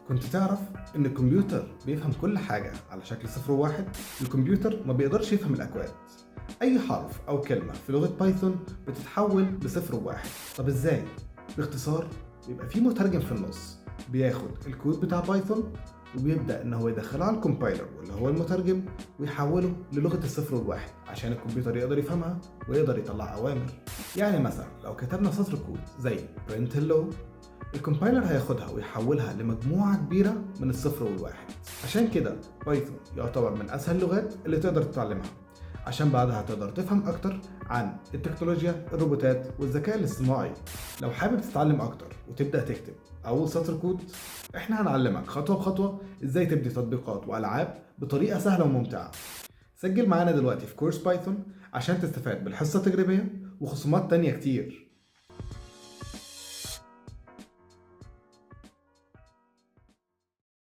كنت تعرف ان الكمبيوتر بيفهم كل حاجة على شكل صفر وواحد؟ الكمبيوتر ما بيقدرش يفهم الأكواد. أي حرف أو كلمة في لغة بايثون بتتحول لصفر وواحد. طب إزاي؟ باختصار، بيبقى في مترجم في النص بياخد الكود بتاع بايثون وبيبدأ إن هو يدخله على ال compiler، واللي هو المترجم، ويحوله للغة الصفر والواحد عشان الكمبيوتر يقدر يفهمها ويقدر يطلع أوامر. يعني مثلا لو كتبنا سطر كود زي print hello، ال compiler هياخدها ويحولها لمجموعة كبيرة من الصفر والواحد. عشان كده بايثون يعتبر من أسهل اللغات اللي تقدر تتعلمها، عشان بعدها تقدر تفهم أكتر عن التكنولوجيا، الروبوتات والذكاء الاصطناعي. لو حابب تتعلم أكتر وتبدأ تكتب أول سطر كود، إحنا هنعلمك خطوة بخطوة إزاي تبني تطبيقات وألعاب بطريقة سهلة وممتعة. سجل معانا دلوقتي في كورس بايثون عشان تستفاد بالحصة التجريبية وخصومات تانية كتير.